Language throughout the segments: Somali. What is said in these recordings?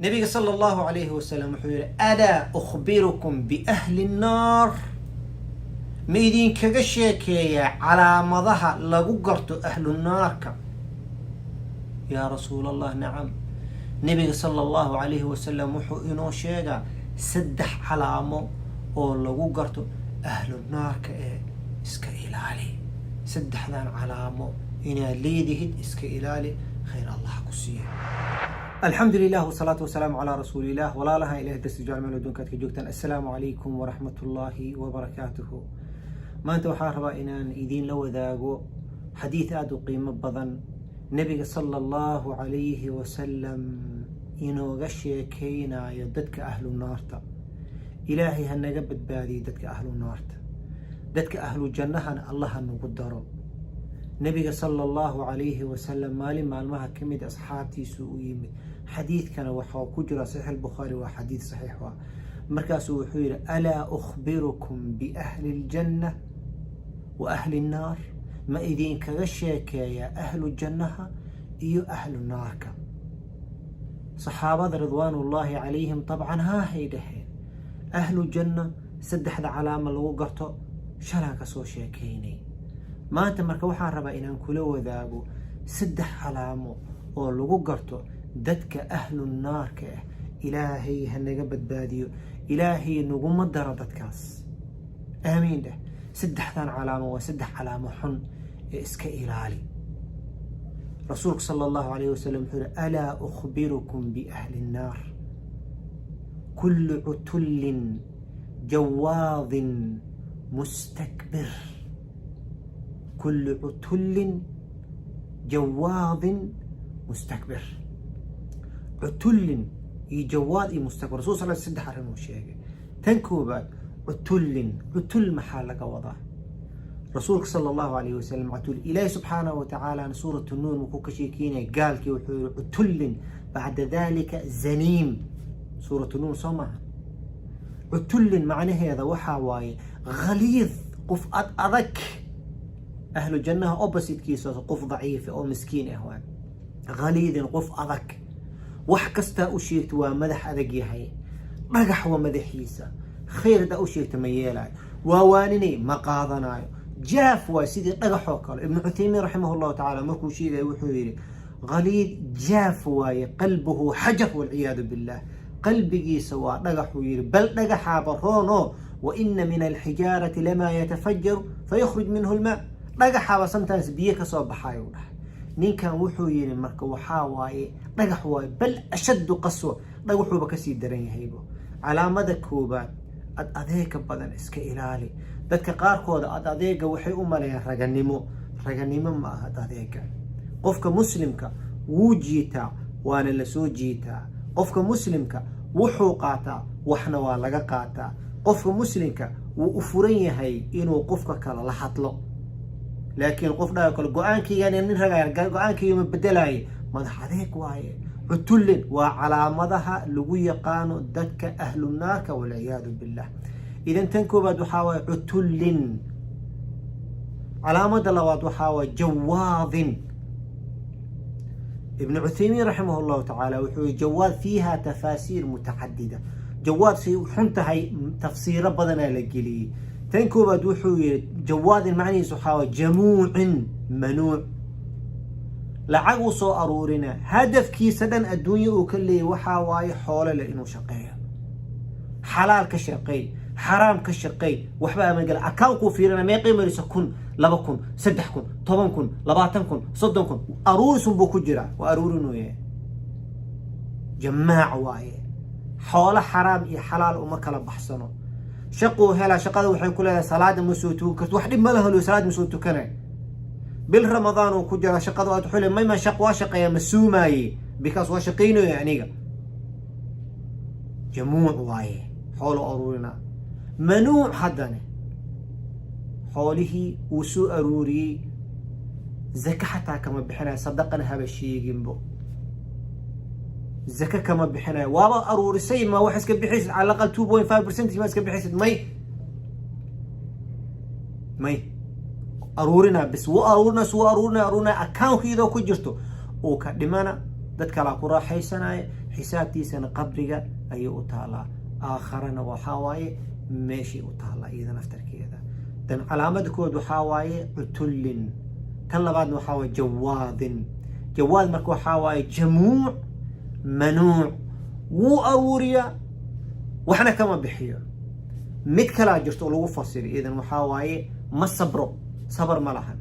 Nabiga sala Allahu calayhi wasalam wuxuu yihi: "Alaa ukhbirukum biahli nnaar?" Ma idinkaga sheekeeyaa calaamadaha lagu garto ahlu naarka? Yaa Rasuul Allah, nacam. Nabiga sala Allahu calayhi wasalam wuxuu inoo sheegaa saddex calaamo oo lagu garto ahlu naarka ee iska ilaali. Saddexdan calaamo inaad leedihid iska ilaali. Khayr Allah ku siiyo. Alxamdu lilah wasalaatu wasalaamu calaa rasuulilah. Walaalaha Ilahay darsi jecel, meel adduunka aad ka joogtaan, assalaamu calaykum waraxmat ullaahi wabarakaatuhu. Maanta waxaan rabaa inaan idiinla wadaago xadiid aada u qiimo badan, Nebiga sala Allahu calayhi wasalam inooga sheekeynayo dadka ahlu naarta. Ilaahay ha naga badbaadiyo dadka ahlu naarta, dadka ahlu jannahana Allaha nagu daro. Nebiga sala Allahu calayhi wasalam maalin maalmaha ka mid asxaabtiisu u yimid. Xadiidkana waxaa ku jira Saxiix Albukhaari, waa xadiid saxiix ah. Markaasuu wuxuu yihi: "Alaa ukhbirukum biahli aljanna wa ahli nnaar?" Ma idinkaga sheekeeyaa ahlu jannaha iyo ahlu naarka? Saxaabada ridwaanullaahi calayhim dabcan haahay dhaheen. Ahlu janna saddexda calaama lagu garto shalaan kasoo sheekeynay. Maanta marka waxaan rabaa inaan kula wadaago saddex calaamo oo lagu garto dadka ahlu naarka ah. Ilaahay ha naga badbaadiyo, Ilaahay naguma daro dadkaas, aamiin dheh. Saddexdan calaamo waa saddex calaamo xun ee iska ilaali. Rasuulku sala Allahu alayh wasalam wuxuu yihi: "Alaa ukhbirukum biahli nnaar? Kullu cutullin jawaadin mustakbir, kullu cutullin jawaadin mustakbir." Cutullin iyo jawaad iyo mustakbir. Rasul sal saddex arrin uu sheegay. Tan koobaad, cutullin. Cutul maxaa laga wadaa? Rasuulka sala Allahu alayhi wasalam cutul, Ilaahi subxaanahu wa tacaala Suuratu Nuur markuu ka sheekeynaya gaalkii, wuxuu yihi: "Cutullin bacda dalika zaniim." Suuratu Nuur soo maaha? Cutullin macnaheeda waxaa waaye khaliid, qof ad adag. Ahlu jannaha oppositekiisa qof daciifa oo miskiin ah waay. Khaliidin, qof adag, wax kastaa u sheegta waa madax adag yahay, dhagax waa madaxiisa. Khayr haddaa u sheegta ma yeelaayo, waa waaninay, ma qaadanayo, jaaf waay, sidii dhagaxoo kale. Ibnu Cuthaymiin raximah Allahu tacaala markuu sheegaya wuxuu yidhi: "Khaliid, jaaf waaye, qalbuhu xajar, walciyaadu billah." Qalbigiisa waa dhagaxuu yidhi, bal dhagaxaaba roono. "Wa ina min alxijaarati lamaa yatafajaru fayakhruj minhu lmaa." Dhagaxaaba sometimes biyo kasoo baxayo dhahay ninkan. Wuxuu yidhi marka waxaa waaye dhagax waaye, bal ashaddu qaswa, dhagaxuuba kasii daran yahaybo. Calaamada koobaad, ad adeega badan iska ilaali. Dadka qaarkooda ad adeega waxay u maleeyaan raganimo. Raganimo ma aha ad adeega. Qofka muslimka wuu jiitaa, waana la soo jiitaa. Qofka muslimka wuxuu qaataa, waxna waa laga qaataa. Qofka muslimka wuu u furan yahay inuu qofka kale la hadlo, laakiin qof dhaha kale go-aankaygan nin ragaya, go-aankayga ma bedelaaye, madax adeeg waaye. Cutullin waa calaamadaha lagu yaqaano dadka ahlu naarka, walciyaadu billah. Idan tan koobaad waxaa waaye cutullin. Calaamada labaad waxaa waaye jawaadin. Ibnu Cuthaymiin raximah Allahu tacaala wuxuu yihi: "Jawaad fiiha tafaasiir mutacadida." Jawaad say xun tahay, tafsiiro badanaa la geliyey. Tan koobaad wuxuu yihi: jawaadin macnihiisu waxaa waye jamuucin manuuc, lacag uu soo aruurina. Hadafkiisa dhan adduunye uu ka leeyay waxaa waaye xoole leh inuu shaqeeyo. Xalaal ka shaqeey, xaraam ka shaqeey, waxba amagala. Account-kuu fiirina, meeqay marisa? 1000, 2000, 3000, 10,000, 20,000, 30,000, aruurisun buu ku jiraa, waa aruurinuu yahay. Jamaac waaye, xoolo xaraam iyo xalaal uma kala baxsano. Shaquu helaa, shaqada waxay ku leedahay salaada ma soo tukan karto. Wax dhib ma laha, salaad ma soo tukanay. Bil Ramadaan uu ku jiraa, shaqada aad xule mayma shaq waa shaqeeya, ma suumaaye, because waa shaqaynaya aniga. Jamuuc waaye, xoolo aruurina. Manuuc haddane, xoolihii uu soo aruuriyey zaka xataa kama bixinayo, sadaqana haba sheeginbo. Zaka kama bixinayo. Waaba aruurisay, ma wax iska bixaysid? Cala aqal 2.5% ma iska bixaysid? May, may, aruurina bis, wuu aruurina, wuu aruurina, aruurina. Account-ka iyadoo ku jirto uu ka dhimana, dad kalaa ku raaxaysanaya. Xisaabtiisana qabriga ayay u taalaa, aakharana waxaa waaye meeshay u taallaa iyada naftarkeeda. Tan calaamada kood waxaa waaye cutullin. Tan labaadna waxaa waaye jawaadin. Jawaad marka waxaa waaye jamuuc manuuc, wuu aruuriyaa, waxna kama bixiyo. Mid kalaa jirto oo lagu fasiri idan, waxaa waaye ma sabro, sabar ma lahan.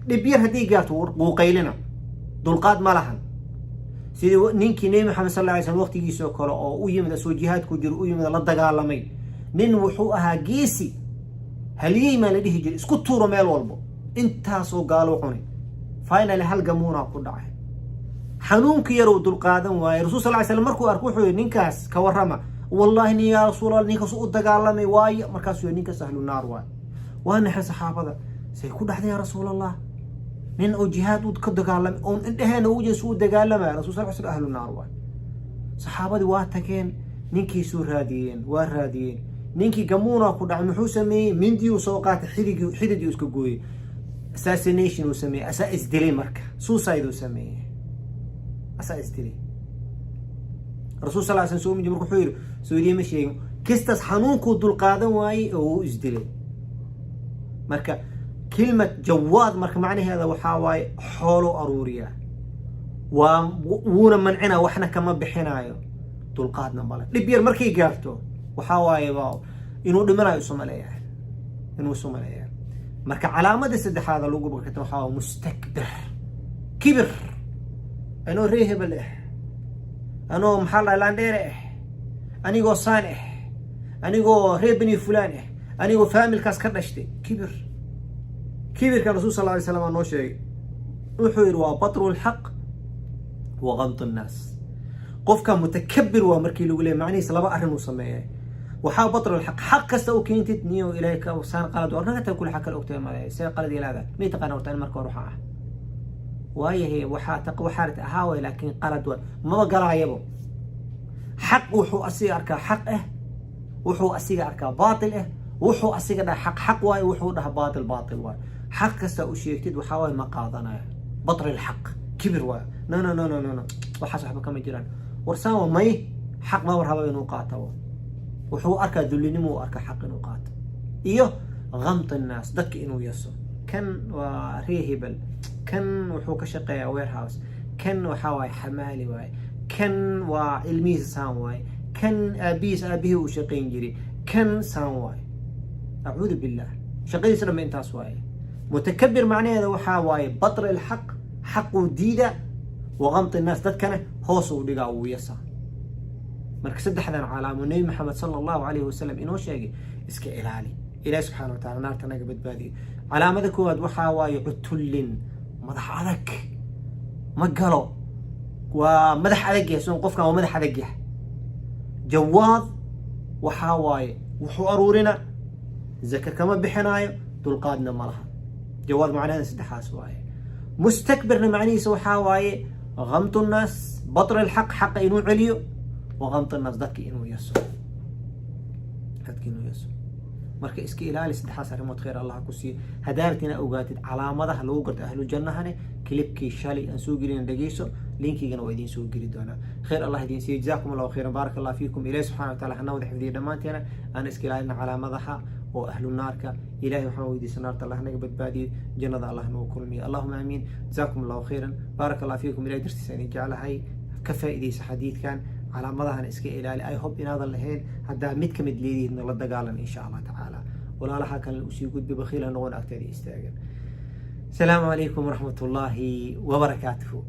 Dhib yar haddii gaarto wuu qaylina, dulqaad ma lahan. Sidii ninkii Nebi Maxamed sal lla ly slam waqtigiisoo kale oo u yimid, asoo jihaadku jiro u yimid, la dagaalamay. Nin wuxuu ahaa geesi, halyey maa la dhihi jiray, isku tuuro meel walbo, intaasoo gaalo cunay. Finally hal gamuunaa ku dhacay, xanuunka yaruu dulqaadan waayey. Rasul sal ly slam markuu arko wuxuu yihi, "Ninkaas ka warrama." "Wallahi nin, yaa Rasuul Allah, ninkaas u dagaalamay waayo." Markaasuu yihi, "Ninkaas ahlu naar waay." Waa naxay saxaabada, "Say ku dhacday, yaa Rasuul Allah, nin oo jihaad u ka dagaalamay oon indheheena ugu jeesu u dagaalamaya?" Rasul sal slam, "Ahlu naar waay." Saxaabadii waa tageen, ninkiisuu raadiyeen, waa raadiyeen. Ninkii gamuuna ku dhacay. Muxuu sameeyey? Mindiyuu soo qaatay, xidigi xididii iska gooyey. Assassination uu sameeyey, asaa isdilay. Marka suicide uu sameeyey, asaa isdilay. Rasul sal slam soo miji marka wuxuu yidhi, soo idiima sheegin kistaas xanuunkuu dulqaadan waayey oo uu isdilay? Marka kilmad jawaad marka macnaheeda waxaa waaye xoolo aruuriya, waa wuuna mancinaa, waxna kama bixinaayo, dulqaadna male. Dhib yar markay gaarto waxaa waaye inuu dhimanayo isu maleeyahay, inuu isu maleeyahay. Marka calaamada saddexaada lagu barkata waxaa waaye mustakbir, kibir. Anoo ree hebel ah, anoo maxaa la laandheere ah, anigoo saan ah, anigoo reer bani fulaan ah, anigoo faamilkaas ka dhashtay, kibir. Kibirkan rasul sal lay slam aa noo sheegay. Wuxuu yidhi, "Waa batru lxaq wa gamtu nnaas." Qofka mutakabir waa markii lagu leeyay, macnihiisa laba arrin uu sameeyay. Waxaa batru lxaq, xaq kasta u keentid, niyo ilaahay ka saan qalad war naga kule, xaq kale ogtahay male, see qalad ilaada may taqaana horta. Marka hore waxaa ah waayahay, waxaa taq waxaa ahaa way, laakiin qalad waay, maba galaayabo. Xaq wuxuu asiga arkaa xaq ah, wuxuu asiga arkaa baatil ah. Wuxuu asiga dhaha xaq xaq waaye, wuxuu dhaha baatil baatil waaye. Xaq kasta u sheegtid waxaa waaye ma qaadanayo. Batri lxaq kibir waayo. No, no, no, no, no, no, waxaas waxba kama jiraan, warsaan waa may. Xaq maba raba inuu qaatabo, wuxuu arkaa dullinimo, u arkaa xaq inuu qaato. Iyo gamt annaas, dadka inuu yaso. Kan waa ree hebel, kan wuxuu ka shaqeeyaa warehouse, kan waxaa waaye xamaali waaye, kan waa ilmihiisa saan waaye, kan aabihiis aabihii uu shaqayn jiray, kan saan waaye, acuudu billah, shaqadiisa dhanba intaas waaye. Mutakabir macnaheeda waxaa waaye batr alxaq, xaquu diida, wa gamti innaas, dadkana hoos uu dhigaa, uu yasaa. Marka saddexdan calaamo Nebi Maxamed sala allahu alayhi wasalam inoo sheegay iska ilaali. Ilahi subxana wa taala naarta naga badbaadiyo. Calaamada koowaad waxaa waaye cutullin, madax adag, ma galo, waa madax adag yahay. So qofkan waa madax adag yahay. Jawaad waxaa waaye wuxuu aruurina, zaka kama bixinaayo, dulqaadna ma laha. Jawaad macnaheeda saddexaas waaye. Mustakbirna macnihiisa waxaa waaye gamtu nnaas, batr alxaq, xaqa inuu celiyo, wa gamtu nnaas, dadka inuu yaso, dadka inuu yaso. Marka iska ilaali saddexaas arrimood, khayr Allah ku siiyo. Haddaad inaad ogaatid calaamadaha lagu garto ahlu jannahane, clipkii shalay aan soo gelina dhegeyso, linkigana waa idiin soo geli doonaa. Khayr Allah idiin siiyo. Jazaakum allahu khayran, baaraka allah fiikum. Ilahi subxana wa taala hana wada xifdiya dhammaanteena, aan iska ilaalina calaamadaha oo ahlu naarka. Ilahay waxaan weydiisa naarta Allah naga badbaadiyo, jannada Allah nagu kulmiyo. Allahuma aamiin. Jazaakum allahu khayran, baaraka allah fiikum. Ilahay dartiisa idin jeclahay. Ka faa'iidaysa xadiidkan, calaamadahan iska ilaali. I hope inaadan lahayn. Haddaa mid kamid leedihiidna la dagaalan, insha allah tacaala. Walaalaha kalena usii gudbi, bakhiila noqon agteeda istaagan. Asalaamu calaykum waraxmat ullaahi wabarakaatuhu.